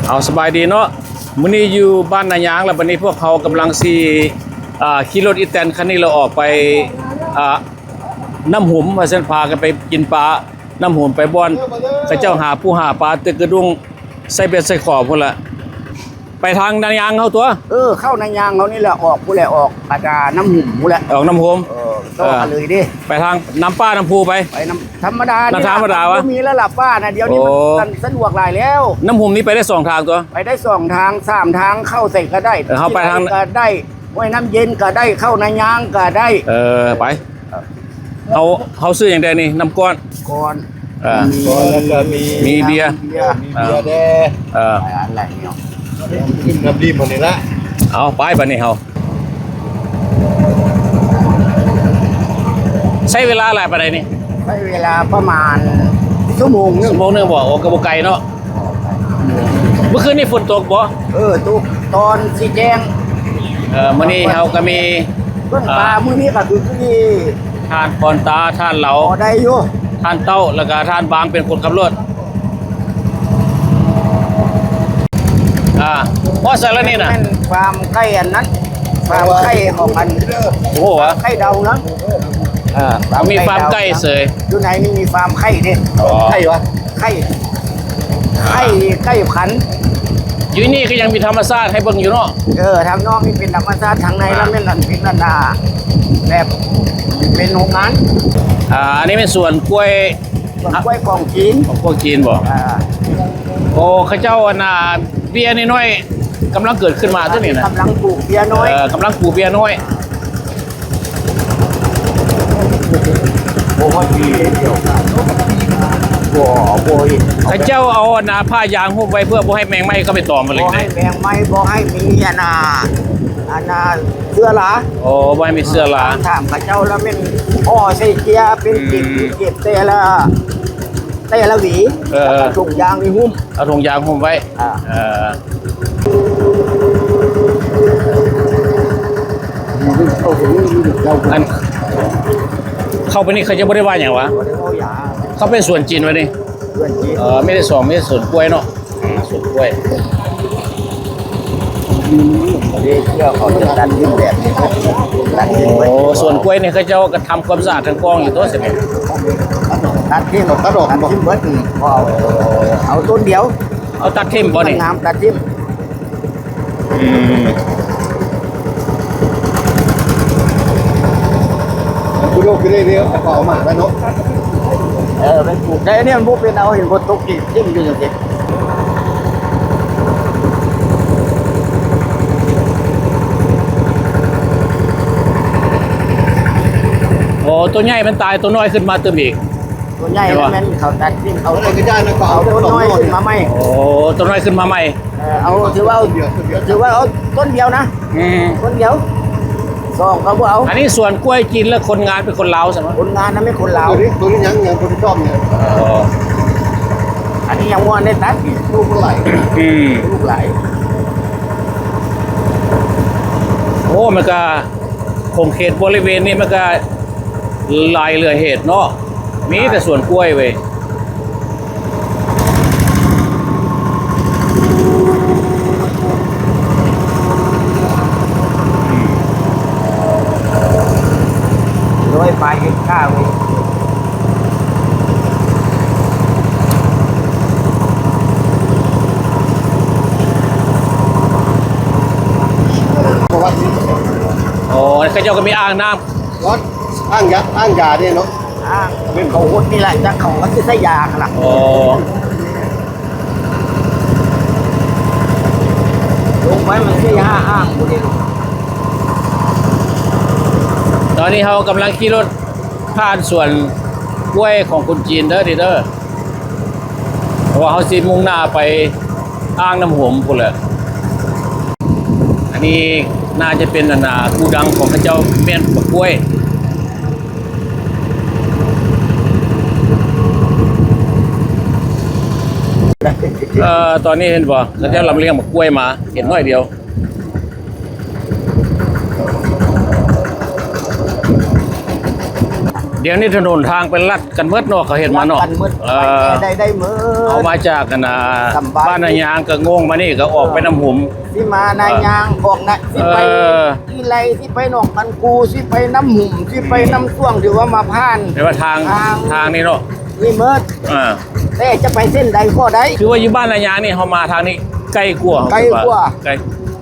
ເອົາ ສະບາຍດີເນາະ ມື້ນີ້ຢູ່ບ້ານນາຍາງ ແລ້ວບັດນີ້ພວກເຮົາກຳລັງຊິ ອ່າ ຂີ່ລົດອີແຕນຄັນນີ້ ແລ້ວອອກໄປ ອ່າ ນ້ຳຫຸມ ວ່າຊັ້ນ ພາກັນໄປກິນປານ້ຳຫຸມ ໄປບ່ອນເຂົາເຈົ້າຫາປູຫາປາ ຕຶກກະດຸ້ງ ໃສ່ເບັດໃສ່ຂອງພຸ້ນລະ ໄປທາງນາຍາງເຮົາຕົວະ. ເອີ ເຂົ້ານາຍາງເຮົານີ້ແຫຼະ ອອກພຸ້ນແຫຼະ ອອກ ອາດ ນ້ຳຫຸມພຸ້ນແຫຼະ ອອກນ້ຳຫຸມ ເອີ ຕໍ່ກັນເລີຍເດ້ ໄປທາງນ້ຳປ່ານ້ຳພູໄປ ໄປນ້ຳ ທຳມະດານີ້ ນ້ຳທຳມະດາວະ ບໍ່ມີແລ້ວລະ ປ່ານະ ດຽວນີ້ມັນ ໂອ້ ມັນສະດວກຫຼາຍແລ້ວ. ນ້ຳຫຸມນີ້ໄປໄດ້ສອງທາງຕົວະ ໄປໄດ້ສອງທາງ ສາມທາງ ເຂົ້າໃສກະໄດ້ ເອີ ເຮົາໄປທາງ ກະໄດ້ ຫ້ວຍນ້ຳເຢັນກະໄດ້ ເຂົ້ານາຍາງກະໄດ້ ເອີ ໄປ ເຮົາ ເຮົາຊື້ຫຍັງແດ່ນີ້ ນ້ຳກ້ອນ ກ້ອນ ເອີ ມີ ກ້ອນ ແລ້ວກະມີ ມີເບຍ ເບຍ ມີເບຍແດ່ ເອີ ຫຼາຍອັນຫຼາຍແນວ ນ້ຳດື່ມໝົດນີ້ລະ ເອົາ ໄປບາດນີ້ເຮົາ ໃຊ້ເວລາຫຼາຍປານໃດນີ້? ໃຊ້ເວລາປະມານຊົ່ວໂມງໜຶ່ງ ຊົ່ວໂມງໜຶ່ງບໍ? ໂອ້ ກະບໍ່ໄກເນາະ ມື້ຄືນນີ້ຝົນຕົກບໍ? ເອີ ຕົກຕອນຊິແຈ້ງ ເອີ ມື້ນີ້ເຮົາກະມີ ເບິ່ງປາ ເອີ ມື້ນີ້ກະຄື ຄືນີ້ ທ່ານກອນຕາ ທ່ານເຫຼົາ ພໍໄດ້ຢູ່ ທ່ານເຕົ້າ ແລ້ວກະທ່ານບາງເປັນຄົນຂັບລົດ ອ່າ ຮອດໃສລະນີ້ນະ? ແມ່ນຟາມໄກ່ອັນນັ້ນ ຟາມໄກ່ຂອງອັນ ໂອ້ໂຫ ໄກ່ດາວນະ ອ່າ ມີຟາມໄກ່ເສີຍ ຢູ່ໃນນີ້ມີຟາມໄກ່ເດ້ ໄກ່ຫວາ? ໄກ່ ໄກ່ ໄກ່ພັນ ຢູ່ນີ້ກະຍັງມີທຳມະຊາດໃຫ້ເບິ່ງຢູ່ເນາະ ເອີ ທາງນອກນີ້ເປັນທຳມະຊາດ ທາງໃນລະແມ່ນອັນເປັນອັນນາ ແບບເປັນໂຮງງານ ອ່າ ອັນນີ້ແມ່ນສວນກ້ວຍ ສວນກ້ວຍຂອງຈີນ ຂອງພວກຈີນບໍ? ອ່າ ໂອ້ ເຂົາເຈົ້າອັນນາ ເບ້ຍນ້ອຍໆ ກຳລັງເກີດຂຶ້ນມາຕົວນີ້ນະ ກຳລັງປູກເບ້ຍນ້ອຍ ເອີ ກຳລັງປູກເບ້ຍນ້ອຍ ບໍ່ຮອດປີດຽວ ບໍ່ ບໍ່ເຫັນ ເຂົາເຈົ້າເອົາອັນນາ ຜ້າຢາງຫຸ້ມໄວ້ ເພື່ອບໍ່ໃຫ້ແມງໄມ້ເຂົ້າໄປຕອມ ບໍ່ໃຫ້ແມງໄມ້ ບໍ່ໃຫ້ມີອັນນາ ອັນນາ ເຊື້ອລາ ໂອ້ ບໍ່ໃຫ້ມີເຊື້ອລາ ຖາມເຂົາເຈົ້າລະແມ່ນ ອໍ ໃສ່ເຈ້ຍ ເປັນເກັບ ເກັບແຕ່ລະ ແຕ່ລະຫວີ ເອີ ແລ້ວກະຖົງຢາງນີ້ຫຸ້ມ ເອົາຖົງຢາງຫຸ້ມໄວ້ ອ່າ ເອີ ອັນ ເຂົ້າໄປນີ້ເຂົາຈະບໍ່ໄດ້ວ່າຫຍັງຫວາ? ບໍ່ໄດ້ເວົ້າຫຍັງ ເຂົາເປັນສວນຈີນຫວານີ້? ສວນຈີນ ເອີ ມີແຕ່ສອງ ມີແຕ່ສວນກ້ວຍເນາະ ສວນກ້ວຍ ເດ ເພື່ອເຂົາຈະຕັດຖິ້ມແບບນີ້ ຕັດຖິ້ມໄວ້ ໂອ້ ສວນກ້ວຍນີ້ເຂົາເຈົ້າກະທຳຄວາມສະອາດທາງກ້ອງຢູ່ຕົວະ ຊິແມ່ນ ຕັດຖິ້ມ ຕັດອອກ ຕັດຖິ້ມເບິດນີ້ ບໍ່ເອົາ ເອົາຕົ້ນດຽວ ເອົາຕັດຖິ້ມບໍ່ນີ້? ງາມ ຕັດຖິ້ມ ອືມ ມັນຄືໂລກຄືເດ້ ເຂົາເອົາໝາກໄວ້ເນາະ ເອີ ໄປປູກໄດ້ ອັນນີ້ມັນບໍ່ເປັນ ເອົາເຫັນບໍ່ຕົກ ຖິ້ມຢູ່ຈັ່ງຊີ້ ໂອ້ ໂຕໃຫຍ່ມັນຕາຍ ໂຕນ້ອຍຂຶ້ນມາຕື່ມອີກ ໂຕໃຫຍ່ແມ່ນເຂົາຕັດຖິ້ມ ເອົາ ເອົາໂຕນ້ອຍຂຶ້ນມາໃໝ່ ໂອ້ ໂຕນ້ອຍຂຶ້ນມາໃໝ່ ເອີ ເອົາ ຖືວ່າ ຖືວ່າເອົາຕົ້ນດຽວນະ ອືມ ຕົ້ນດຽວ ສອງກະບໍ່ເອົາ ອັນນີ້ສວນກ້ວຍຈີນ ແລະຄົນງານເປັນຄົນລາວຊັ້ນຫວາ? ຄົນງານນະແມ່ນຄົນລາວ ໂຕນີ້ ໂຕນີ້ຍັງ ຍັງບໍ່ໄດ້ຕ້ອມເລີຍ ອໍ ອັນນີ້ຍັງບໍ່ໄດ້ຕັດ ລູກມັນຫຼາຍ ອືມ ລູກຫຼາຍ ໂອ້ ມັນກະ ຂົງເຂດບໍລິເວນນີ້ມັນກະຫຼາຍເຫຼືອເຫດເນາະ ມີແຕ່ສວນກ້ວຍເວີຍ ຮ້ອຍປາຍເຮັກຕາເວີຍ. ອໍ ເຂົາເຈົ້າກະມີອ່າງນ້ຳ ອ່າງຢາ ອ່າງຢາເດ້ເນາະ ອ່າງ ເຂົາຫົດນີ້ແຫຼະ ຈັກເຂົາກະຊິໃສ່ຢາຫັ້ນລະ ອໍ ລົງໄປມັນຊິຫາອ່າງບໍ່ໄດ້ລົງ ຕອນນີ້ເຮົາກຳລັງຂີ່ລົດຜ່ານສວນກ້ວຍຂອງຄົນຈີນເດີ ນີ້ເດີ. ເພາະວ່າເຮົາຊິມຸ່ງໜ້າໄປອ່າງນ້ຳຫົມພຸ້ນແຫຼະ ອັນນີ້ໜ້າຈະເປັນອັນນ່າ ກູດັງຂອງເຂົາເຈົ້າ ແມ່ນບັກກ້ວຍ ເອີ ຕອນນີ້ເຫັນບໍ່ ເຂົາເຈົ້າລຳລຽງບັກກ້ວຍມາ ເຫັນໜ້ອຍດຽວ. ເ ດຽວນີ້ຖະໜົນທາງເປັນລັດກັນໝົດເນາະ ເຂົາເຮັດມາເນາະ ລັດກັນໝົດ ເອີ ໄປແຕ່ໃດໄດ້ໝົດ ເອົາມາຈາກອັນນ່າ ສຳບາຍ ບ້ານນາຍາງກະງ່ວງມານີ້ກະອອກໄປນ້ຳຫຸມ ຊິມານາຍາງ ເອີ ອອກນະ ຊິໄປ ເອີ ອີໄລ ຊິໄປໜອງຄັນຄູ ຊິໄປນ້ຳຫຸມ ຊິໄປ ອືມ ນ້ຳຊ່ວງ ຫຼືວ່າມາຜ່ານ ແຕ່ວ່າທາງ ທາງ ທາງນີ້ເນາະ ນີ້ໝົດ ອ່າ ແຕ່ຈະໄປເສັ້ນໃດກໍໄດ້ ຄືວ່າຢູ່ບ້ານນາຍາງນີ້ ເຮົາມາທາງນີ້ໃກ້ກວ່າ ໃກ້ກວ່າ ໃກ້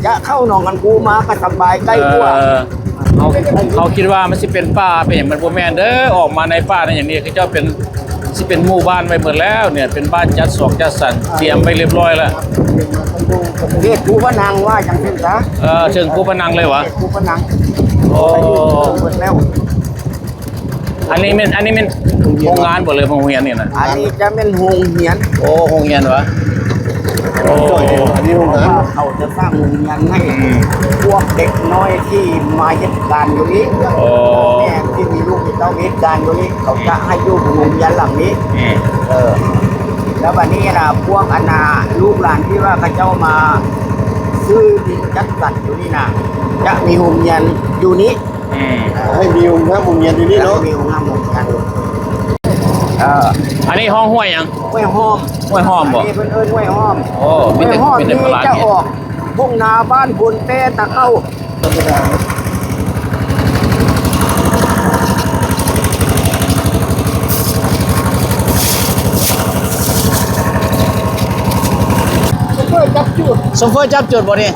ຈະເຂົ້າໜອງຄັນຄູມາກໍສະບາຍ ໃກ້ກວ່າ ເອີ ເຮົາ ເຮົາຄິດວ່າມັນຊິເປັນປ່າເປັນຫຍັງ ມັນບໍ່ແມ່ນເດີ ອອກມາໃນປ່າໃນຫຍັງນີ້ ເຂົາເຈົ້າເປັນ ຊິເປັນໝູ່ບ້ານໄວ້ໝົດແລ້ວເນຍ ເປັນບ້ານຈັດສອງຈັດສັນ ຕຽມໄວ້ລຽບຮ້ອຍແລ້ວ ເຂດພູພະນັງວ່າຈັ່ງຊັ້ນຊະ ເອີ ເທິງພູພະນັງເລີຍຫວາ ເຂດພູພະນັງ ໂອ້ ເບິດແລ້ວ ອັນນີ້ແມ່ນ ອັນນີ້ແມ່ນໂຮງງານບໍ່ ຫຼືໂຮງຮຽນນີ້ນະ ອັນນີ້ຈະແມ່ນໂຮງຮຽນ ໂອ້ ໂຮງຮຽນຫວາ ໂອ້ ອັນນີ້ໂຮງງານ ເຂົາຈະສ້າງໂຮງຮຽນໃຫ້ ອືມ ພວກເດັກນ້ອຍທີ່ມາເຮັດການຢູ່ນີ້ ໂອ້ ແມ່ທີ່ມີລູກມີເຕົ້າເຮັດການຢູ່ນີ້ ເຂົາຈະໃຫ້ຢູ່ໂຮງຮຽນຫຼັງນີ້ ອືມ ເອີ ແລ້ວບັດນີ້ນະ ພວກອັນນ່າ ລູກຫຼານທີ່ວ່າເຂົາເຈົ້າມາຊື້ດິນຈັດສັນຢູ່ນີ້ນະ ຈະມີໂຮງຮຽນຢູ່ນີ້ ອືມ ໃຫ້ມີໂຮງຮຽນ ໂຮງຮຽນຢູ່ນີ້ເນາະ ໃຫ້ມີໂຮງຮຽນ ໂຮງຮຽນ ເອີ ອັນນີ້ຮ້ອງຫ້ວຍຫຍັງ? ຫ້ວຍຫອມ ຫ້ວຍຫອມບໍ່? ອັນນີ້ເພິ່ນເອີ້ນຫ້ວຍຫອມ ໂອ້ ມີແຕ່ ຫ້ວຍຫອມ ມີແຕ່ ນີ້ ໂບລານ ຈະອອກທົ່ງນາບ້ານພຸ້ນແຕ່ຕະເກົ່າ ໂຊເຟີຈັບຈຸດ ໂຊເຟີຈັບຈຸດບໍ່ນີ້?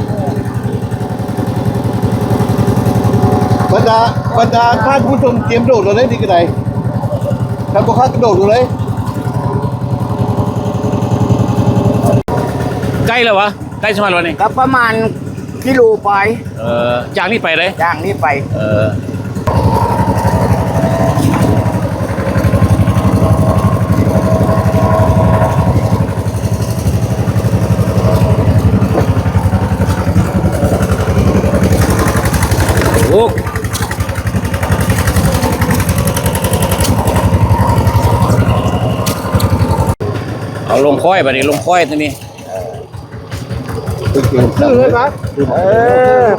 ບັນດາ ບັນດາທ່ານຜູ້ຊົມ ຕຽມໂດດໂລດເລີຍນີ້ກໍໄດ້ ຄັນບໍ່ຄັກກະໂດດໂລດເລີຍ ໃກ້ແລ້ວຫວາ? ໃກ້ຊິຮອດແລ້ວນີ້ ກໍປະມານກິໂລປາຍ ເອີ ຈາກນີ້ໄປເດ້ ຈາກນີ້ໄປ ເອີ ໂອ້ ເອົາລົງຄ້ອຍ ບາດນີ້ລົງຄ້ອຍຕົວນີ້ ເອີ ໄປຊື່ໆ ເອີ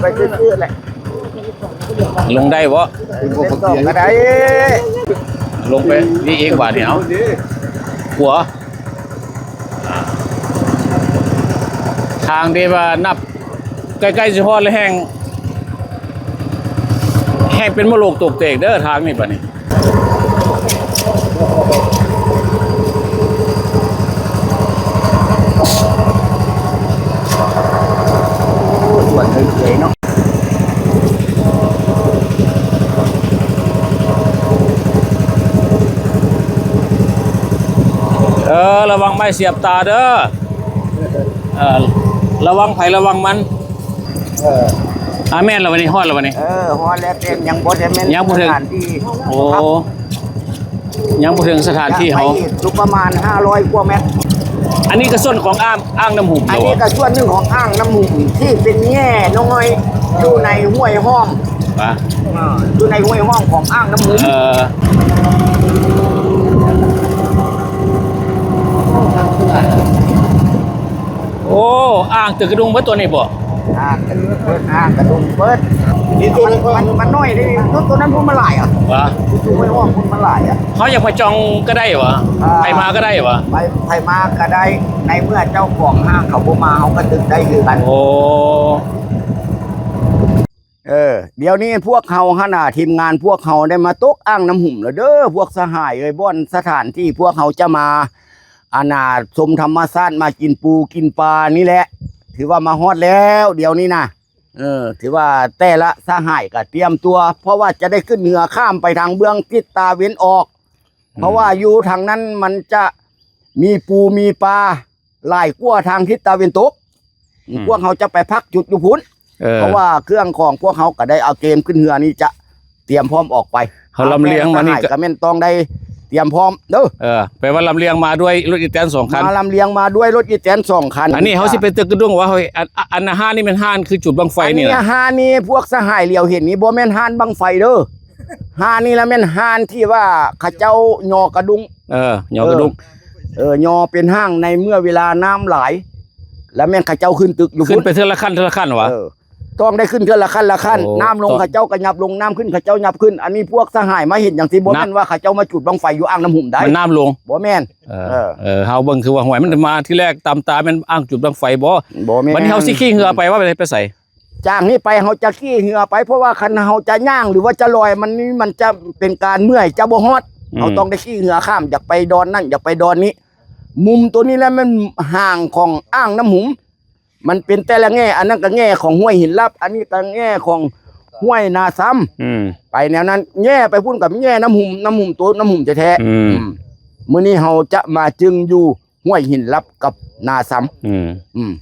ໄປຊື່ໆ ແຫຼະ ລົງໄດ້ບໍ່? ເອີ ເປັນສອງກໍໄດ້ ລົງໄປນີ້ອີກບາດນີ້ ເອົາ ຂົວ ທາງທີ່ວ່ານັບໃກ້ໆຊິຮອດແລ້ວ ແຮ່ງ ແຮ່ງເປັນມະໂລກຕົກເຕກເດີ ທາງນີ້ບາດນີ້ ໂອ້ ສວນເລື້ອຍໆເນາະ ເອີ ລະວັງໄມ້ສຽບຕາເດີ ເອີ ລະວັງໃຜລະວັງມັນ ເອີ ອ່າ ແມ່ນແລ້ວ ບາດນີ້ຮອດແລ້ວ ບາດນີ້ ເອີ ຮອດແລ້ວ ແຕ່ຍັງບໍ່ໄດ້ແມ່ນ ຍັງບໍ່ເຖິງ ສະຖານທີ່ ໂອ້ ຍັງບໍ່ເຖິງສະຖານທີ່ເຮົາ ຈະໄປອີກຢູ່ປະມານຫ້າຮ້ອຍກວ່າແມັດ ອັນນີ້ກໍສ່ວນຂອງອ່າງ ອ່າງນ້ຳຫຸມ ອັນນີ້ກໍສ່ວນໜຶ່ງຂອງອ່າງນ້ຳຫຸມທີ່ເປັນແງ່ນ້ອຍຢູ່ໃນຫ້ວຍຫ້ອມ ວ່າ ເອີ ຢູ່ໃນຫ້ວຍຫ້ອມຂອງອ່າງນ້ຳຫຸມ ເອີ ໂອ້ ອ່າງຕຶກກະດຸງເບິດຕົວນີ້ບໍ່? ອ່າງກະດຸງເບິດ ອ່າງກະດຸງເບິດ ນີ້ຕົວນັ້ນ ມັນ ມັນນ້ອຍເດ້ ຕົວ ຕົວນັ້ນພຸ້ນມັນຫຼາຍອ່ະ ວ່າ ຕົວຫ້ວຍຫ້ອມພຸ້ນມັນຫຼາຍອ່ະ ເຮົາຢາກໄປຈອງກໍໄດ້ຫວາ? ອ່າ ໃຜມາກໍໄດ້ຫວາ? ໃຜ ໃຜມາກໍໄດ້ ໃນເມື່ອເຈົ້າຂອງຫ້າງເຂົາບໍ່ມາ ເຮົາກໍຕຶກໄດ້ຄືກັນ ໂອ້ ເອີ ດຽວນີ້ພວກເຮົາຫັ້ນນະ ທີມງານພວກເຮົາໄດ້ມາຕົກອ່າງນ້ຳຫຸມແລ້ວເດີ ພວກສະຫາຍເອີຍ ບ່ອນສະຖານທີ່ພວກເຮົາຈະມາ ອັນນ່າ ຊົມທຳມະຊາດ ມາກິນປູກິນປານີ້ແຫຼະ ຖືວ່າມາຮອດແລ້ວ ດຽວນີ້ນະ ເອີ ຖືວ່າແຕ່ລະສະຫາຍກໍຕຽມຕົວ ເພາະວ່າຈະໄດ້ຂຶ້ນເຮືອຂ້າມໄປທາງເບື້ອງທິດຕາເວັນອອກ ອືມ ເພາະວ່າຢູ່ທາງນັ້ນມັນຈະມີປູມີປາ ຫຼາຍກວ່າທາງທິດຕາເວັນຕົກ ອືມ ພວກເຮົາຈະໄປພັກຈຸດຢູ່ພຸ້ນ ເອີ ເພາະວ່າເຄື່ອງຂອງພວກເຮົາກໍໄດ້ເອົາເກມຂຶ້ນເຮືອນີ້ ຈະຕຽມພ້ອມອອກໄປ ເຮົາລຳລຽງມານີ້ ກໍ ກໍແມ່ນຕ້ອງໄດ້ຕຽມພ້ອມເດີ ເອີ ແປວ່າລຳລຽງມາດ້ວຍລົດອີແຕນສອງຄັນ ມາລຳລຽງມາດ້ວຍລົດອີແຕນສອງຄັນ ອັນນີ້ເຮົາຊິໄປຕຶກກະດຸງວ່າ ເຮົາ ອັນ ອັນ ອັນຮ້ານນີ້ແມ່ນຮ້ານຄືຈຸດບັ້ງໄຟນີ້ ຮ້ານນີ້ພວກສະຫາຍຫຼຽວເຫັນນີ້ບໍ່ແມ່ນຮ້ານບັ້ງໄຟເດີ ຮ້ານນີ້ລະແມ່ນຮ້ານທີ່ວ່າເຂົາເຈົ້າຍໍກະດຸງ ເອີ ຍໍກະດຸງ ເອີ ຍໍເປັນຫ້າງໃນເມື່ອເວລານ້ຳຫຼາຍ ລະແມ່ນເຂົາເຈົ້າຂຶ້ນຕຶກຢູ່ພຸ້ນ ຂຶ້ນໄປເທື່ອລະຂັ້ນ ເທື່ອລະຂັ້ນຫວາ? ເອີ ຕ້ອງໄດ້ຂຶ້ນເທື່ອລະຂັ້ນລະຂັ້ນ. ໂອ້ ນ້ຳລົງ ຕ້ອງ ເຂົາເຈົ້າກໍຫຍັບລົງ, ນ້ຳຂຶ້ນເຂົາເຈົ້າຫຍັບຂຶ້ນ. ອັນນີ້ພວກສະຫາຍມາເຮັດຫຍັງຊີ້ ບໍ່ແມ່ນວ່າເຂົາເຈົ້າມາຈູດບັ້ງໄຟຢູ່ອ່າງນ້ຳຫຸມໄດ໋. ມັນນ້ຳລົງ ບໍ່ແມ່ນ. ເອີ ເອີ ເອີ ເຮົາເບິ່ງຄືວ່າ ຫ້ວຍ ມັນມາທີແລກຕາມຕາແມ່ນອ່າງຈູດບັ້ງໄຟບໍ? ບໍ່ແມ່ນ. ບັດນີ້ເຮົາຊິຂີ່ເຮືອໄປວ່າ ໄປ ໄປໃສ? ຈາກນີ້ໄປເຮົາຈະຂີ່ເຮືອໄປ, ເພາະວ່າຄັນເຮົາຈະຍ່າງ ຫຼືວ່າຈະລອຍ ມັນ ມັນຈະເປັນການເມື່ອຍ ຈະບໍ່ຮອດ. ອືມ ເຮົາຕ້ອງໄດ້ຂີ່ເຮືອຂ້າມ, ຢາກໄປດອນນັ້ນ ຢາກໄປດອນນີ້. ມຸມໂຕນີ້ແຫຼະແມ່ນຫາງຂອງອ່າງນ້ຳຫຸມ. ມັນເປັນແຕ່ລະແງ່, ອັນນັ້ນກໍແງ່ຂອງຫ້ວຍຫີນລັບ, ອັນນີ້ກໍແງ່ຂອງຫ້ວຍນາຊຳ. ອືມ ໄປແນວນັ້ນ, ແງ່ໄປພຸ້ນກໍແງ່ນ້ຳຫຸມ, ນ້ຳຫຸມໂຕ ນ້ຳຫຸມແທ້ໆ. ອືມ ອືມ ມື້ນີ້ເຮົາຈະມາຈຶງຢູ່ຫ້ວຍຫີນລັບກັບນາຊຳ. ອືມ ອືມ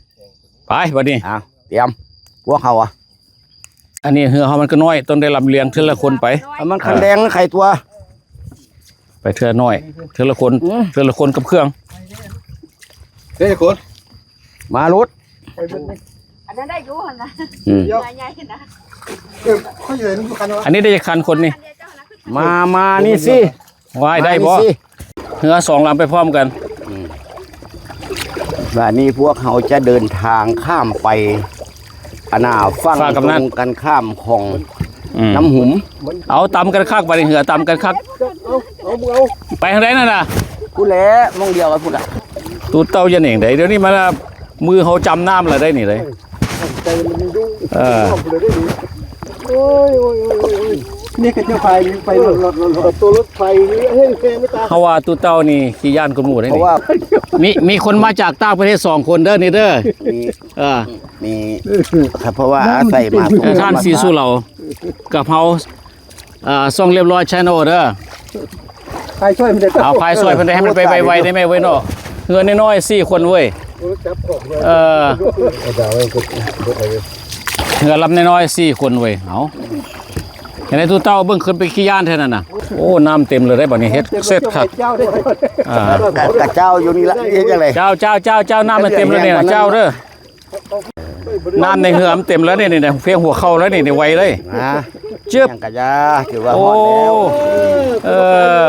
ໄປບັດນີ້. ເອົາ ຕຽມ ພວກເຮົາອະ ອັນນີ້ເຮືອເຮົາມັນກໍນ້ອຍ, ຕ້ອງໄດ້ລຳລຽງເທື່ອລະຄົນໄປ. ເອົາມັນຄັນແດງໄຂຕົວ ໄປເທື່ອນ້ອຍ ເທື່ອລະຄົນ ອືມ ເທື່ອລະຄົນກັບເຄື່ອງ. ເທື່ອລະຄົນ ມາໂລດ. ອັນນັ້ນໄດ້ຢູ່ຫັ້ນນະ. ອືມ ເຮືອໃຫຍ່ນະ. ເອີ ຂ້ອຍເຫັນຢູ່ຄັນວ່າ ອັນນີ້ໄດ້ຈັກຄັນຄົນນີ້? ມາ ມານີ້ຊິ. ວ້າຍ ໄດ້ບໍ່? ມານີ້ຊິ. ເຮືອສອງລຳໄປພ້ອມກັນ. ອືມ ບາດນີ້ພວກເຮົາຈະເດີນທາງຂ້າມໄປ ອັນນ່າ ຝັ່ງ ຝັ່ງກຳນັນ ຕົງກັນຂ້າມຂອງ ອືມ ນ້ຳຫຸມ. ເອົາ ຕຳກັນຄັກ ບາດນີ້ເຮືອຕຳກັນຄັກ. ເອົາ ເອົາ ເອົາ ໄປທາງໃດນັ້ນນະ? ພຸ້ນແຫຼະ ໝ່ອງດຽວກັນພຸ້ນລະ. ຕູເຕົ້າຢ່າເໜັງໃດ໋ ດຽວນີ້ມາ ມືເຮົາຈຳນ້ຳລະໄດ໋ນີ້ເດ້. ໃຈມັນດຸ ເອີ ເອີ ໂອ້ຍ ໂອ້ຍ ໂອ້ຍ ໂອ້ຍ ໂອ້ຍ ນີ້ກໍຈະໄປ ໄປລົດ ລົດ ລົດ ໂຕລົດໄຟນີ້ແຮງໆ ໄປຕາມ. ເຮົາວ່າຕູເຕົ້ານີ້ຂີ້ຢ້ານກວ່າໝູ່ໄດ໋ນີ້. ເພາະວ່າ ມີ ມີຄົນມາຈາກຕ່າງປະເທດສອງຄົນເດີນີ້ເດີ. ມີ ເອີ ມີ ເພາະວ່າອາໄສມາ ເອີ ທ່ານສີສຸເຫຼົາກັບເຮົາ ເອີ ຊ່ອງລຽບຮ້ອຍແຊນແນວເດີ. ພາຍຊ່ອຍເພິ່ນໄດ້ ເອົາພາຍຊ່ອຍເພິ່ນໄດ້ ໃຫ້ມັນໄປໄວໆໄດ້ແມ່ເວີຍເນາະ. ເຮືອນ້ອຍໆສີ່ຄົນເວີຍ. ເອີ ເຮືອລຳນ້ອຍໆສີ່ຄົນເວີຍ. ເອົາ ເຫັນໄດ້ຕູ້ເຕົ້າເບິ່ງ ຂຶ້ນໄປຂີ້ຢ້ານແທ້ນັ້ນນະ. ໂອ້ ນ້ຳເຕັມເລີຍໄດ໋ ບັດນີ້ເຮັດເສັດຄັກ. ອ່າ ກະເຈົ້າຢູ່ນີ້ລະ ເຮັດຈັ່ງໃດ? ເຈົ້າ ເຈົ້າ ເຈົ້າ ເຈົ້າ ນ້ຳມັນເຕັມແລ້ວນີ້ ເຈົ້າເດີ. ນ້ຳໃນເຮືອມັນເຕັມແລ້ວນີ້ ນີ້ ພຽງຫົວເຂົ່າແລ້ວນີ້ ໄວເລີຍ. ຮະ ຈຶບ ຫຍັງກະຢ່າ ຖືວ່າຮອດແລ້ວ. ໂອ້ ເອີ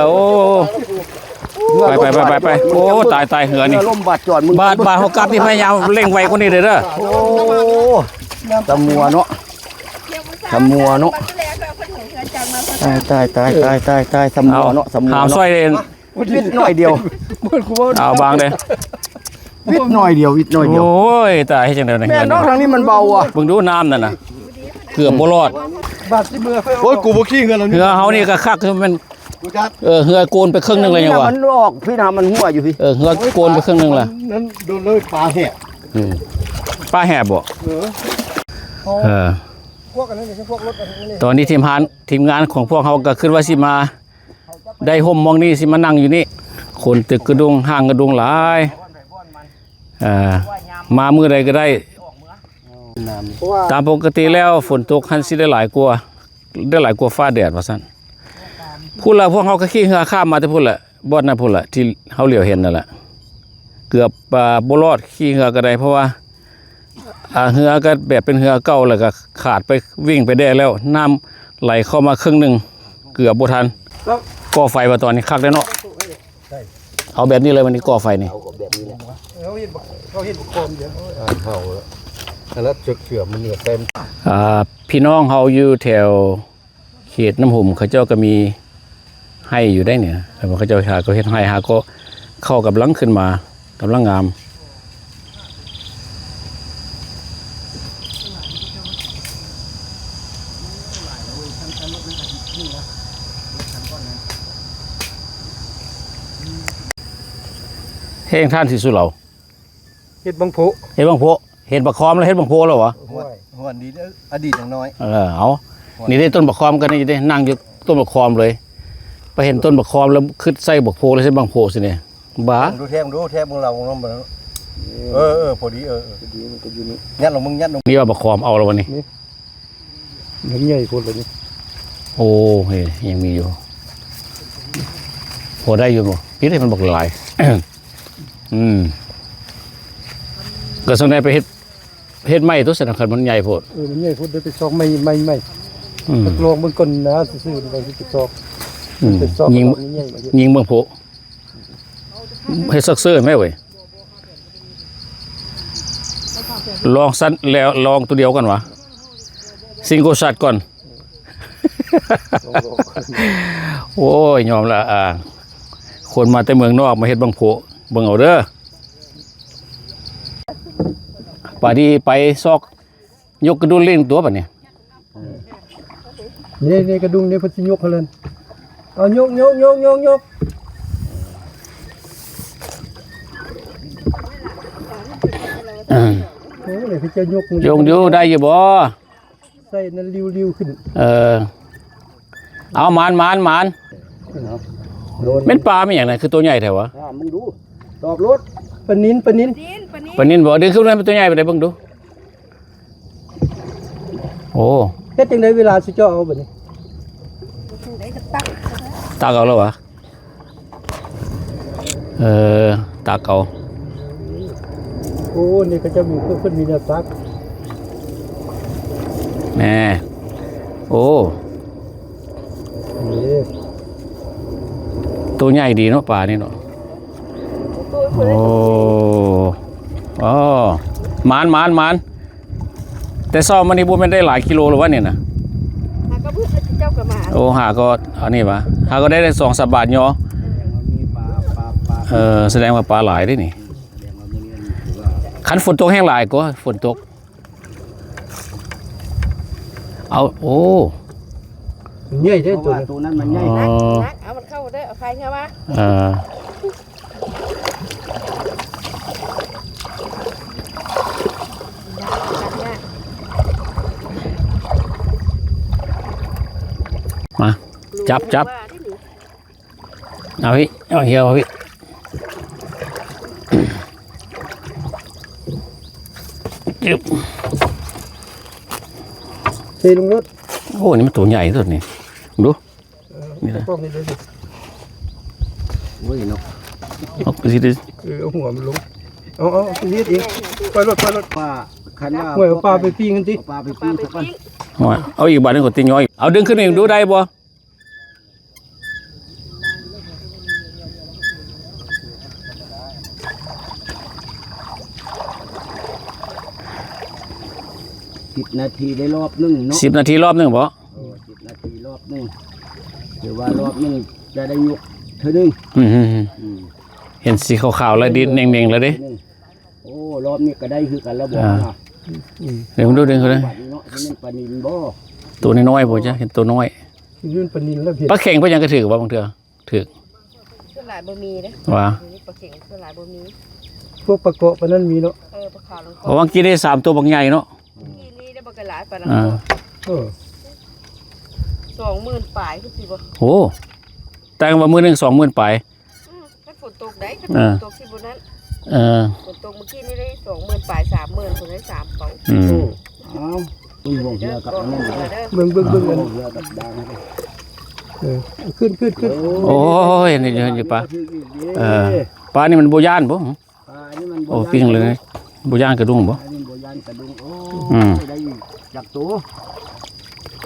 ໂອ້ ໄປ ໄປ ໄປ ໄປ ໄປ. ໂອ້ ຕາຍ ຕາຍ ເຮືອນີ້ ເຮືອລົມບາດຈອດ ບາດ ບາດເຮົາກັບນີ້ ພະຍາຍາມເລັ່ງໄວກວ່ານີ້ເດີ. ໂອ້ ສະມົວເນາະ ສະມົວເນາະ. ຕາຍ ຕາຍ ຕາຍ ຕາຍ ຕາຍ ສະມົວເນາະ ສະມົວເນາະ. ຫາມຊ່ອຍເດ້ ວິດໜ້ອຍດຽວ ເອົາບາງເດ້ ວິດໜ້ອຍດຽວ ວິດໜ້ອຍດຽວ. ໂອ້ຍ ຕາຍ ເຮັດຈັ່ງໃດນີ້? ແມ່ນເນາະ ທາງນີ້ມັນເບົາອະ. ເບິ່ງດູນ້ຳນັ້ນນະ ເກືອບບໍ່ລອດ. ໂອ້ຍ ກູບໍ່ຂີ່ເຮືອລຳນີ້. ເຮືອເຮົານີ້ກໍຄັກ ຄືມັນ ເອີ ເຮືອໂກນໄປເຄິ່ງໜຶ່ງແລ້ວຫຍັງວະ. ມັນອອກພີ້ນະ ມັນຮົ່ວຢູ່ພີ້. ເອີ ເຮືອໂກນໄປເຄິ່ງໜຶ່ງແລ້ວ. ນັ້ນໂດນເລີຍປາແຫບ. ອືມ ປາແຫບບໍ່? ເອີ ເອີ ພວກອັນນັ້ນ ພວກລົດອັນນີ້. ຕອນນີ້ທີມງານ ທີມງານຂອງພວກເຮົາກໍຄິດວ່າຊິມາ ໄດ້ຮົ່ມໝ່ອງນີ້ ຊິມານັ່ງຢູ່ນີ້. ຄົນຕຶກກະດຸງ ຮ່າງກະດຸງຫຼາຍ. ເອີ ມາມື້ໃດກໍໄດ້. ຕາມປົກກະຕິແລ້ວ ຝົນຕົກຫັ້ນຊິໄດ້ຫຼາຍກວ່າ ໄດ້ຫຼາຍກວ່າຟ້າແດດວ່າຊັ້ນ. ພຸ້ນລະ ພວກເຮົາກໍຂີ່ເຮືອຂ້າມມາແຕ່ພຸ້ນແຫຼະ ບ່ອນນັ້ນພຸ້ນລະ ທີ່ເຮົາຫຼຽວເຫັນນັ້ນແຫຼະ. ເກືອບ ອ່າ ບໍ່ລອດ ຂີ່ເຮືອກໍໄດ້ ເພາະວ່າ ອ່າ ເຮືອກໍແບບເປັນເຮືອເກົ່າ ແລ້ວກໍຂາດໄປ ວິ່ງໄປແດ່ແລ້ວ ນ້ຳໄຫຼເຂົ້າມາເຄິ່ງໜຶ່ງ ເກືອບບໍ່ທັນ. ກໍ່ໄຟວ່າຕອນນີ້ຄັກເດ້ເນາະ. ເອົາແບບນີ້ເລີຍ ວັນນີ້ກໍ່ໄຟນີ້. ເອົາແບບນີ້ແຫຼະ. ເຮົາເຮັດ ເຮົາເຮັດບໍ່ຄອມເດີ. ເຮົາລະ ແລ້ວເສືອມັນເໜືອເຕັມ. ອ່າ ພີ່ນ້ອງເຮົາຢູ່ແຖວ ເຂດນ້ຳຫຸມເຂົາເຈົ້າກໍມີໄຮ່ຢູ່ໄດ໋ນີ້ນະ. ເຂົາເຈົ້າຫາກໍເຮັດໄຮ່ ຫາກໍເຂົ້າກຳລັງຂຶ້ນມາ ກຳລັງງາມ. ແຮງທ່ານສີສຸເຫຼົາ. ເຮັດບັງໂພ ເຮັດບັງໂພ ເຫັນບັກຄອມແລ້ວເຮັດບັງໂພແລ້ວຫວາ? ຫ້ວຍ ຫ້ວຍ ດີເດີ ອະດີດຫຍັງນ້ອຍ. ເອີ ເອົາ ນີ້ເດ້ ຕົ້ນບັກຄອມກໍນີ້ເດ້ ນັ່ງຢູ່ຕົ້ນບັກຄອມເລີຍ ໄປເຫັນຕົ້ນບັກຄອມແລ້ວຄິດໃສ່ບັກໂພ ແລ້ວໃສ່ບັງໂພຊິນີ້ ບ້າ. ເບິ່ງດູ ແທງດູ ແທງເບິ່ງລາວ ເອີ ເອີ ພໍດີ ເອີ ພໍດີ ມັນກໍຢູ່ນີ້ ຍັດລົງ ມຶງຍັດລົງ. ນີ້ວ່າບັກຄອມ ເອົາແລ້ວວະນີ້. ມັນໃຫຍ່ໂພດແລ້ວນີ້. ໂອ້ ເອີ ຍັງມີຢູ່ ພໍໄດ້ຢູ່ບໍ່? ນີ້ເດ້ ມັນບັກຫຼາຍ. ອືມ ກໍສ່ວນໃຫຍ່ໄປເຮັດ ເຮັດໃໝ່ຕົວະຊັ້ນ ຄັນມັນໃຫຍ່ໂພດ. ເອີ ມັນໃຫຍ່ໂພດ ໄດ້ໄປຊອກໃໝ່ ໃໝ່ ໃໝ່. ອືມ ລອງເບິ່ງກ່ອນນະ ຊື່ໆ ມັນກໍຊິໄປຊອກ. ອືມ ໄປຊອກ ຍິງ ຍິງເບິ່ງໂພ ເຮັດຊັກເຊີແມ່ເວີຍ. ລອງຊັ້ນແລ້ວ ລອງຕົວດຽວກ່ອນຫວາ? ຊິງໂກຊັດກ່ອນ. ໂອ້ຍ ຍອມລະ ອ່າ ຄົນມາແຕ່ເມືອງນອກມາເຮັດບັ້ງໂພ ເບິ່ງເອົາເດີ. ປາດີໄປຊອກ ຍົກກະດຸນເຫຼັ້ງຕົວບັດນີ້. ນີ້ ນີ້ກະດຸນນີ້ເພິ່ນຊິຍົກຫັ້ນແຫຼະ. ເອົາຍົກ ຍົກ ຍົກ ຍົກ ຍົກ. ໂອ້ ນີ້ເພິ່ນຈະຍົກ ຍົກຢູ່ ໄດ້ຢູ່ບໍ່? ໃສ່ນັ້ນລິ້ວໆຂຶ້ນ. ເອີ ເອົາ ໝານ ໝານ ໝານ. ເອົາ ແມ່ນປາແມ່ນຫຍັງນະ ຄືໂຕໃຫຍ່ແທ້ວະ? ອ່າ ມຶງດູ ຕອກໂລດ. ປານິນ ປານິນ ປານິນ ປານິນບໍ່? ດຶງຂຶ້ນມາ ເປັນໂຕໃຫຍ່ປານໃດ ເບິ່ງດູ. ໂອ້ ເຮັດຈັ່ງໃດເວລາຊິເຈາະເອົາບັດນີ້? ຕັກເອົາແລ້ວຫວາ? ເອີ ຕັກເອົາ. ໂອ້ ນີ້ເຂົາເຈົ້າມີ ເພິ່ນມີແນວຕັກແນ່. ໂອ້ ນີ້ ໂຕໃຫຍ່ດີເນາະ ປານີ້ເນາະ. ໂອ້ ໂອ້ ໝານ ໝານ ໝານ. ແຕ່ເຊົ້າມານີ້ບໍ່ແມ່ນໄດ້ຫຼາຍກິໂລແລ້ວວະນີ້ນະ? ຫາກໍເບິ່ງເຈົ້າກໍມາ. ໂອ້ ຫາກໍອັນນີ້ຫວາ? ຫາກໍໄດ້ສອງສາມບາດຍໍ. ເອີ ສະແດງວ່າປາຫຼາຍເດ້ນີ້. ຄັນຝົນຕົກແຮງຫຼາຍກວ່າ ຝົນຕົກ. ເອົາ ໂອ້ ໃຫຍ່ເດ້ ເພາະວ່າໂຕນັ້ນມັນໃຫຍ່. ອໍ ໜັກ ໜັກ ເອົາມັນເຂົ້າເດີ ເອົາພາຍເຮືອມາ. ເອີ ມາ ຈັບ ຈັບ. ເອົາພີ່ ເອົາເຫື່ອມາພີ່. ເທລົງລົດ. ໂອ້ ນີ້ມັນໂຕໃຫຍ່ຕົວນີ້ ເບິ່ງດູ. ເອີ ນີ້ນະ ກ້ອງນີ້ເດີ. ໂອ້ຍເນາະ ເອົາຊິເດີ. ເອີ ເອົາຫົວມັນລົງ. ເອົາ ເອົາ ເຮັດເອງ. ປ່ອຍລົດ ປ່ອຍລົດ. ປາ ຄັນວ່າ ໂອ້ຍ ເອົາປາໄປປີ້ງຫັ້ນຕິ. ເອົາປາໄປປີ້ງຊະກ່ອນ. ໂອ້ຍ ເອົາອີກບາດໜຶ່ງກໍຕິຍ້ອຍ. ເອົາດຶງຂຶ້ນມາອີກດູ ໄດ້ບໍ່? ສິບນາທີໄດ້ລອບໜຶ່ງເນາະ. ສິບນາທີລອບໜຶ່ງບໍ? ເອີ ສິບນາທີລອບໜຶ່ງ. ຖືວ່າລອບໜຶ່ງຈະໄດ້ຍົກເທື່ອໜຶ່ງ. ອືມ ເຫັນສີຂາວໆແລ້ວ ດິນເໜັງໆແລ້ວເດ້. ໂອ້ ລອບນີ້ກໍໄດ້ຄືກັນແລ້ວບໍ? ອ່າ ອືມ ເບິ່ງດູ ເບິ່ງດູ. ປານິນເນາະ ຊິແມ່ນປານິນບໍ? ໂຕນ້ອຍໆບໍ? ຈັກເຫັນໂຕນ້ອຍ. ປາແຂງປາຫຍັງກໍຖືກບໍ່ ບາງເທື່ອ? ຖືກ. ສ່ວນຫຼາຍບໍ່ມີເດ້. ວ່າ ປາແຂງສ່ວນຫຼາຍບໍ່ມີ. ພວກປາເກາະປານນັ້ນມີເນາະ. ເອີ ປາຂາວລະເກາະ. ເພາະວ່າກີ້ໄດ້ສາມໂຕບັກໃຫຍ່ເນາະ. ກີ້ນີ້ໄດ້ບັກຫຼາຍປານນັ້ນ. ອ່າ ເອີ ສອງໝື່ນປາຍຄືຊິບໍ່? ໂອ້ ແຕ່ວ່າມື້ໜຶ່ງສອງໝື່ນປາຍ. ອືມ ຄັນຝົນຕົກໄດ໋ ຄັນ ອ່າ ຝົນຕົກຊິບໍ່ນັ້ນ. ເອີ ຝົນຕົກມື້ກີ້ນີ້ໄດ້ສອງໝື່ນປາຍ ສາມໝື່ນ ເພິ່ນໄດ້ສາມໂຕ. ອືມ ໂອ້ ອ້າວ ເບິ່ງເຮືອກັບອັນນັ້ນເດີ. ເບິ່ງ ເບິ່ງ ເບິ່ງອັນ ເຮືອກັບດາງ. ເອີ ຂຶ້ນ ຂຶ້ນ ຂຶ້ນ. ໂອ້ຍ ນີ້ຢູ່ປາ. ເອີ ປານີ້ມັນບໍ່ຢ້ານບໍ? ປານີ້ມັນບໍ່ ໂອ້ ປີ້ງເລີຍ ບໍ່ຢ້ານກະດຸງບໍ? ອັນນີ້ບໍ່ຢ້ານກະດຸງ. ໂອ້ ອືມ ໄດ້ຈັກໂຕ?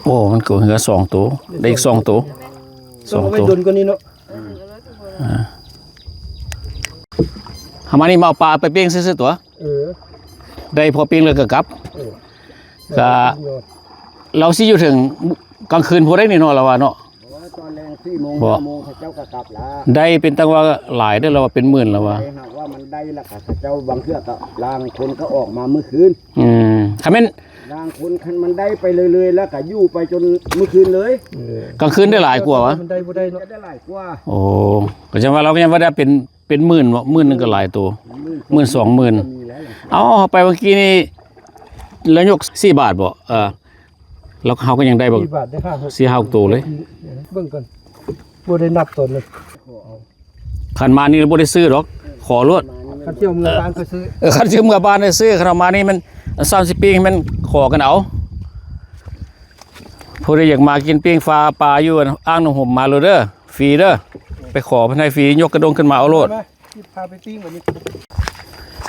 ໂອ້ ມັນກໍເຮືອສອງໂຕ ໄດ້ອີກສອງໂຕ. ສອງໂຕ ຕ້ອງເອົາໄວ້ດົນກວ່ານີ້ເນາະ. ອ່າ ເຮົາມານີ້ມາເອົາປາໄປປີ້ງຊື່ໆຕົວະ. ເອີ ໄດ້ພໍປີ້ງແລ້ວກໍກັບ. ເອີ ກະ ເອີ ລາວຊິຢູ່ເຖິງກາງຄືນພຸ້ນໄດ໋ນີ້ເນາະ ລາວວ່າເນາະ. ໂອ້ຍ ຕອນແລງສີ່ໂມງ ຫ້າໂມງເຂົາເຈົ້າກໍກັບລະ. ໄດ້ເປັນຕັ້ງວ່າຫຼາຍເດີ ລາວວ່າເປັນໝື່ນ ລາວວ່າ. ໄດ້ຫາກວ່າມັນໄດ້ລະກະ ເຂົາເຈົ້າບາງເທື່ອກໍລາງຄົນກໍອອກມາມື້ຄືນ. ອືມ ຄັນແມ່ນ ລາງຄົນ ຄັນມັນໄດ້ໄປເລື້ອຍໆ ລະກະຢູ່ໄປຈົນມື້ຄືນເລີຍ. ເອີ ກາງຄືນໄດ້ຫຼາຍກວ່າຫວາ? ມັນໄດ້ບໍ່ໄດ້ເນາະ ໄດ້ຫຼາຍກວ່າ. ໂອ້ ກໍຈັ່ງວ່າ ລາວກໍຍັງວ່າໄດ້ເປັນ ເປັນໝື່ນເນາະ ໝື່ນໜຶ່ງກໍຫຼາຍໂຕ. ໝື່ນ ໝື່ນ ສອງໝື່ນ. ເອົາ ເຮົາໄປເມື່ອກີ້ນີ້ ລະຍົກສີ່ບາດບໍ? ເອີ ແລ້ວເຮົາກໍຍັງໄດ້ບັກ ສີ່ບາດໄດ້ຫ້າຫົກ ສີ່ຫ້າຫົກໂຕເລີຍ. ເບິ່ງກ່ອນ ບໍ່ໄດ້ນັບຕອນນີ້. ຄັນມານີ້ບໍ່ໄດ້ຊື້ດອກ ຂໍໂລດ. ຄັນຊິເອົາເມືອບ້ານກໍຊື້. ເອີ ຄັນຊິເອົາເມືອບ້ານໄດ້ຊື້. ຄັນເອົາມານີ້ມັນ ສາມສິບປີ ມັນຂໍກັນເອົາ. ຜູ້ໃດຢາກມາກິນປີ້ງຟາປາຢູ່ອ່າງໜອງຫົມ ມາໂລດເດີ ຟຣີເດີ. ໄປຂໍເພິ່ນໃຫ້ຟຣີ ຍົກກະດົງຂຶ້ນມາເອົາໂລດ. ມາ ພາໄປປີ້ງບັດນີ້.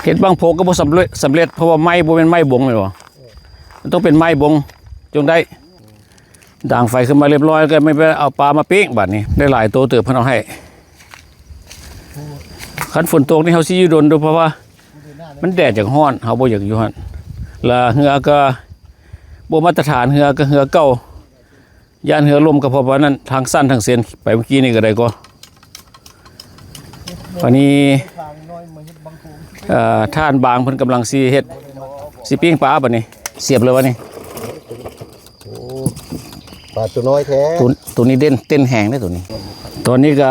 ເຮັດບັ້ງໂພກໍບໍ່ສຳເລັດ ສຳເລັດ ເພາະວ່າໄມ້ບໍ່ແມ່ນໄມ້ບົງແມ່ນບໍ່? ມັນຕ້ອງເປັນໄມ້ບົງຈຶ່ງໄດ້. ດາງໄຟຂຶ້ນມາຮຽບຮ້ອຍ ແລ້ວກໍໄປເອົາປາມາປີ້ງ. ບາດນີ້ໄດ້ຫຼາຍໂຕເຕີບ ເພິ່ນເອົາໃຫ້. ຄັນຝົນຕົກນີ້ເຮົາຊິຢູ່ດົນຢູ່ ເພາະວ່າມັນແດດຢາກຮ້ອນ ເຮົາບໍ່ຢາກຢູ່ຫັ້ນ. ລະເຮືອກໍ ບໍ່ມາດຕະຖານ ເຮືອກໍເຮືອເກົ່າ ຢ້ານເຮືອລົ້ມ ກໍເພາະວ່ານັ້ນ ທາງສັ້ນທາງເສັ້ນ ໄປເມື່ອກີ້ນີ້ກໍໄດ້ກໍ ອັນນີ້ ເອີ ທ່ານບາງເພິ່ນກຳລັງຊິເຮັດ ຊິປີ້ງປາບັດນີ້ ສຽບເລີຍບັດນີ້ ໂອ້ ປາຕົວນ້ອຍແທ້ ຕົວ ຕົວນີ້ເດັ່ນ ເຕັ້ນແຮງເດ້ຕົວນີ້ ຕອນນີ້ກໍ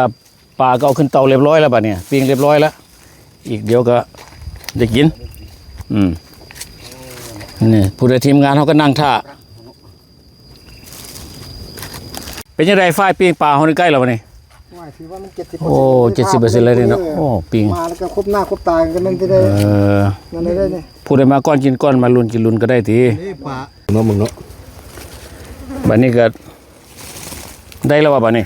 ປາກໍເອົາຂຶ້ນເຕົາຮຽບຮ້ອຍແລ້ວບັດນີ້ ປີ້ງຮຽບຮ້ອຍແລ້ວ ອີກດຽວກໍໄດ້ກິນ ອືມ ນີ້ ຜູ້ໃດທີມງານເຮົາກໍນັ່ງຖ້າ ເປັນຈັ່ງໃດ ຝ້າຍ ປີ້ງປາເຮົານີ້ໃກ້ແລ້ວບັດນີ້ ໂອ້ຍ ຖືວ່າມັນເຈັດສິບເປີເຊັນ ໂອ້ ເຈັດສິບເປີເຊັນແລ້ວນີ້ເນາະ ໂອ້ ປີ້ງ ມາແລ້ວກໍຄົບໜ້າຄົບຕາກັນນັ້ນຊິໄດ້ ເອີ ນັ້ນໄດ້ນີ້ ຜູ້ໃດມາກ່ອນກິນກ່ອນ ມາລຸ້ນກິນລຸ້ນກໍໄດ້ຕິ ເອີ ປາ ເນາະ ເບິ່ງເນາະ ບັດນີ້ກໍໄດ້ແລ້ວວ່າບັດນີ້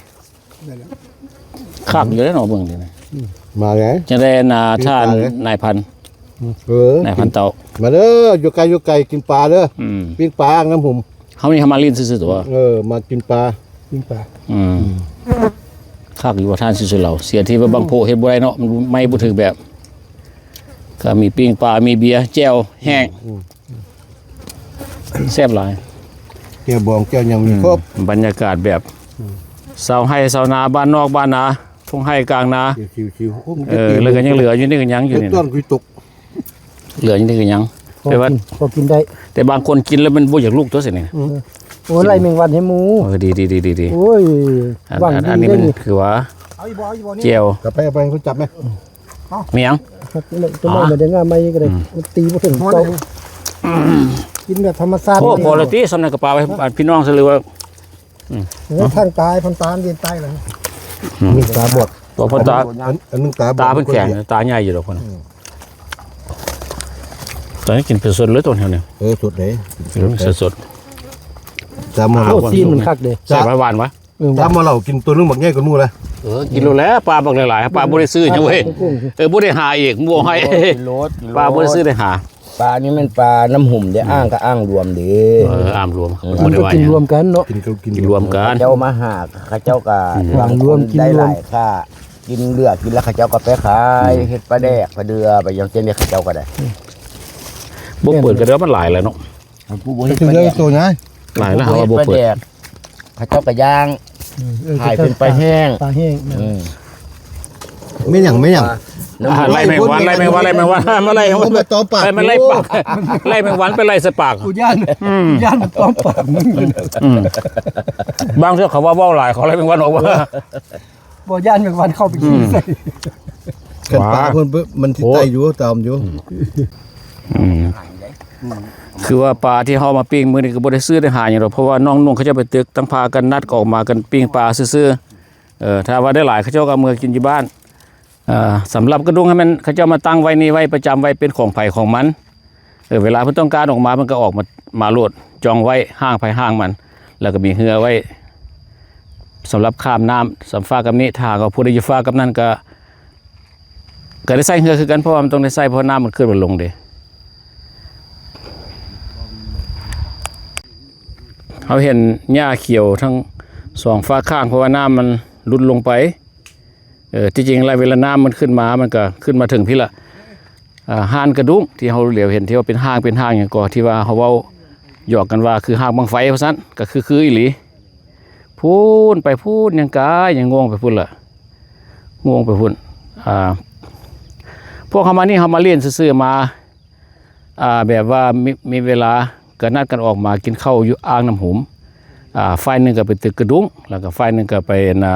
ຄັກຢູ່ເດ້ເນາະ ເບິ່ງນີ້ນະ ອືມ ມາແລ້ວ ຈັ່ງໃດນະ ກິນປາ ທ່ານນາຍພັນ ເອີ ນາຍພັນເຕົ່າ ມາເດີ ຢູ່ໄກຢູ່ໄກກິນປາເດີ ອືມ ປີ້ງປາອ່າງນ້ຳຫຸມ ເຮົານີ້ເຮົາມາຫຼິ້ນຊື່ໆຕົວະ ເອີ ມາກິນປາ ປີ້ງປາ ອືມ ອືມ ຄັກຢູ່ວ່າທ່ານຊື່ໆເຮົາ ເສຍທີ່ວ່າບັງໂພເຮັດບໍ່ໄດ້ເນາະ ມັນໄມ້ບໍ່ຖືກແບບ ກໍມີປີ້ງປາ ມີເບຍ ແຈ່ວແຫ້ງ ອືມ ແຊບຫຼາຍ ແຈ່ວບອງແຈ່ວຫຍັງມີຄົບ ອືມ ບັນຍາກາດແບບ ອືມ ຊາວໄຮ່ຊາວນາ ບ້ານນອກບ້ານນາ ທົ່ງໄຮ່ກາງນາ ຊິວໆ ໂອ້ ເອີ ແລ້ວກໍຍັງເຫຼືອຢູ່ນີ້ກໍຍັງຢູ່ນີ້ ເຮັດຕອນຄືຕົກ ເຫຼືອຢູ່ນີ້ກໍຍັງ ພໍ ແຕ່ວ່າ ກິນ ພໍກິນໄດ້ ແຕ່ບາງຄົນກິນແລ້ວມັນບໍ່ຢາກລຸກຕົວະຊີ້ນີ້ ອືມ ໂອ້ຍ ໄລ່ແມງວັນໃຫ້ໝູ່ ເອີ ດີໆໆໆ ໂອ້ຍ ຫວັງດີເດ້ນີ້ ອັນນີ້ມັນຄືວ່າ ເອົາອີກບໍ່ ເອົາອີກບໍ່ນີ້ ແຈ່ວ ເອົາໄປ ເອົາໄປ ເພິ່ນຈັບແມ່ ມີຫຍັງ ຕົ້ນໄມ້ ອ່າ ມັນໄດ້ງາມໃໝ່ກໍໄດ້ ອືມ ມັນຕີບໍ່ເຖິງເຕົາ ກິນແບບທຳມະຊາດ ໂອ້ ພໍແລ້ວຕິ ສ່ຳນັ້ນກໍປາໄວ້ ອ່າ ພີ່ນ້ອງຊະເລີຍວ່າ ອືມ ແລ້ວທາງໃຕ້ ພັນຕານເວັນໃຕ້ລະ ອືມ ມີຕາບອດ ບໍ່ ເພາະຕາ ອັນ ອັນໜຶ່ງຕາບອດ ຕາເພິ່ນແຂງ ຕາໃຫຍ່ຢູ່ດອກເພິ່ນ ອືມ ຕອນນີ້ກິນເປັນສົດເລີຍຕົວນີ້ ເອີ ສົດເດ້ ກິນສົດໆ ຕາມມາ ໂອ້ ຊີ້ນມັນຄັກເດ້ ແຊບຫວານຫວານວະ ເອີ ຕາມມາເຫຼົ່າກິນຕົວໜຶ່ງບັກໃຫຍ່ກວ່າໝູ່ລະ ເອີ ກິນໂລດແລ້ວ ປາບັກຫຼາຍໆ ປາບໍ່ໄດ້ຊື້ຫຍັງເວີຍ ເອີ ບໍ່ໄດ້ຫາອີກ ບໍ່ໃຫ້ ກິນໂລດ ກິນໂລດ ປາບໍ່ໄດ້ຊື້ໄດ້ຫາ ປານີ້ແມ່ນປານ້ຳຫຸມເດ້ ອືມ ອ່າງກໍອ່າງລວມເດ້ ເອີ ອ່າງລວມ ອືມ ມັນກໍກິນລວມກັນເນາະ ກິນກໍກິນລວມກັນ ເຈົ້າມາຫາ ເຂົາເຈົ້າກໍ ອືມ ອ່າງລວມ ກິນລວມ ໄດ້ຫຼາຍຄ່າ ກິນເຫຼືອກິນແລ້ວເຂົາເຈົ້າກໍໄປຂາຍ ອືມ ເຮັດປາແດກປາເດື່ອໄປຫຍັງຈັ່ງນີ້ເຂົາເຈົ້າກໍໄດ້ ບໍ່ເປີດກໍໄດ້ ມັນຫຼາຍແລ້ວເນາະ ຜູ້ບໍ່ເຮັດປາແດກ ໂຕໃຫຍ່ ຫຼາຍແລ້ວ ເຮົາວ່າບໍ່ເປີດ ເຂົາເຈົ້າກໍຍ່າງ ເອີ ຂາຍເປັນປາແຫ້ງ ປາແຫ້ງ ອືມ ແມ່ນຫຍັງ ແມ່ນຫຍັງ ອ່າ ໄລ່ແມງວັນ ໄລ່ແມງວັນ ໄລ່ແມງວັນ ມາໄລ່ ມັນມາຕອມປາກ ໄລ່ ມັນໄລ່ປາກ ໄລ່ແມງວັນໄປໄລ່ໃສ່ປາກ ກູຢ້ານ ອືມ ຢ້ານມັນຕອມປາກ ອືມ ບາງເທື່ອເຂົາວ່າເວົ້າຫຼາຍ ເຂົາໄລ່ແມງວັນອອກມາ ບໍ່ຢ້ານແມງວັນເຂົ້າໄປກິນໃສ່ ຄັນປາເພິ່ນ ມັນຊິໄຕ່ຢູ່ ຕາມຢູ່ ອືມ ຄືວ່າປາທີ່ເຮົາມາປີ້ງມື້ນີ້ກໍບໍ່ໄດ້ຊື້ໄດ້ຫາຫຍັງດອກ ເພາະວ່ານ້ອງນຸ່ງເຂົາເຈົ້າໄປຕຶກ ຕັ້ງພາກັນນັດກໍອອກມາກັນປີ້ງປາຊື່ໆ ເອີ ຖ້າວ່າໄດ້ຫຼາຍ ເຂົາເຈົ້າກໍເອົາເມືອກິນຢູ່ບ້ານ ເອີ ສຳລັບກະດຸງຫັ້ນແມ່ນເຂົາເຈົ້າມາຕັ້ງໄວ້ນີ້ໄວ້ ປະຈຳໄວ້ ເປັນຂອງໃຜຂອງມັນ ເອີ ເວລາເພິ່ນຕ້ອງການອອກມາ ເພິ່ນກໍອອກມາ ມາໂລດ ຈອງໄວ້ ຫ້າງໃຜຫ້າງມັນ ແລ້ວກໍມີເຮືອໄວ້ ສຳລັບຂ້າມນ້ຳ ສຳຟາກັບນີ້ ຖ້າຫາກວ່າຜູ້ໃດຢູ່ຟາກັບນັ້ນກໍ ກໍໄດ້ໃຊ້ເຮືອຄືກັນ ເພາະວ່າມັນຕ້ອງໄດ້ໃຊ້ ເພາະນ້ຳມັນຂຶ້ນມັນລົງເດ້ ເຮົາເຫັນຫຍ້າຂຽວທັງສອງຟາກຂ້າງ ເພາະວ່ານ້ຳມັນຫຼຸດລົງໄປ ເອີ ທີ່ຈິງແລ້ວເວລານ້ຳມັນຂຶ້ນມາ ມັນກໍຂຶ້ນມາເຖິງພີ້ລະ ອ່າ ຮ້ານກະດຸງທີ່ເຮົາຫຼຽວເຫັນ ທີ່ວ່າເປັນຮ້າງເປັນຮ້າງຫຍັງກໍ ທີ່ວ່າເຮົາເວົ້າຫຍອກກັນວ່າຄືຮ້າງບັ້ງໄຟວ່າຊັ້ນ ກໍຄື ຄືອີ່ຫຼີ ພຸ້ນໄປພຸ້ນ ຍັງກາຍ ຍັງງວງໄປພຸ້ນລະ ງວງໄປພຸ້ນ ອ່າ ພວກເຮົາມານີ້ ເຮົາມາຫຼິ້ນຊື່ໆ ມາ ອ່າ ແບບວ່າມີ ມີເວລາກໍນັດກັນອອກມາກິນເຂົ້າຢູ່ອ່າງນ້ຳຫຸມ ອ່າ ຝ່າຍໜຶ່ງກໍໄປຕຶກກະດຸງ ແລ້ວກໍຝ່າຍໜຶ່ງກໍໄປ ອັນ ອ່າ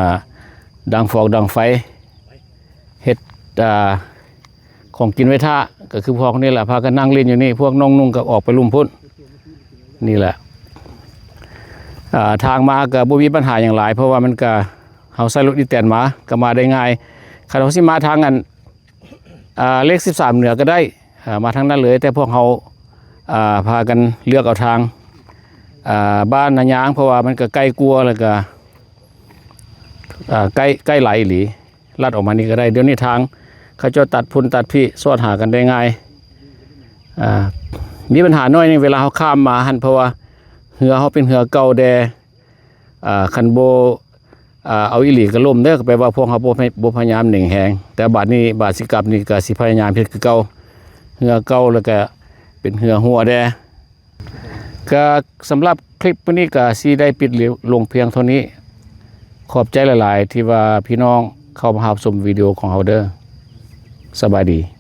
ດັງຟອກດັງໄຟ ເຮັດ ອ່າ ຂອງກິນໄວ້ຖ້າ ກໍຄືພວກນີ້ແຫຼະ ພາກັນນັ່ງຫຼິ້ນຢູ່ນີ້ ພວກນ້ອງນຸ່ງກໍອອກໄປລຸ່ມພຸ້ນ ນີ້ແຫຼະ ອ່າ ທາງມາກໍບໍ່ມີບັນຫາຫຍັງຫຼາຍ ເພາະວ່າມັນກໍ ເຮົາໃຊ້ລົດອີແຕນມາ ກໍມາໄດ້ງ່າຍ ຄັນເຮົາຊິມາທາງ ອັນ ອ່າ ເລກສິບສາມເໜືອກໍໄດ້ ອ່າ ມາທາງນັ້ນເລີຍ ແຕ່ພວກເຮົາ ອ່າ ພາກັນເລືອກເອົາທາງ ອ່າ ບ້ານນາຍາງ ເພາະວ່າມັນກໍໃກ້ກວ່າ ແລ້ວກໍ ອ່າ ໃກ້ ໃກ້ຫຼາຍອີ່ຫຼີ ລັດອອກມານີ້ກໍໄດ້ ດຽວນີ້ທາງເຂົາເຈົ້າຕັດພຸ້ນຕັດພີ້ ຊອດຫາກັນໄດ້ງ່າຍ ອ່າ ມີບັນຫາໜ້ອຍໜຶ່ງ ເວລາເຮົາຂ້າມມາຫັ້ນ ເພາະວ່າເຮືອເຮົາເປັນເຮືອເກົ່າແດ່ ອ່າ ຄັນບໍ່ ອ່າ ເອົາອີ່ຫຼີກໍລົ້ມເດີ ກໍແປວ່າພວກເຮົາບໍ່ ບໍ່ພະຍາຍາມເໜັງແຮງ ແຕ່ບາດນີ້ ບາດຊິກັບນີ້ກໍຊິພະຍາຍາມເຮັດຄືເກົ່າ ເຮືອເກົ່າ ແລ້ວກໍເປັນເຮືອຮົ່ວແດ່ ກໍສຳລັບຄລິບມື້ນີ້ກໍຊິໄດ້ປິດລົງພຽງເທົ່ານີ້. ຂອບໃຈຫຼາຍໆ ທີ່ວ່າພີ່ນ້ອງເຂົ້າມາຮັບຊົມວິດີໂອຂອງເຮົາເດີ້. ສະບາຍດີ.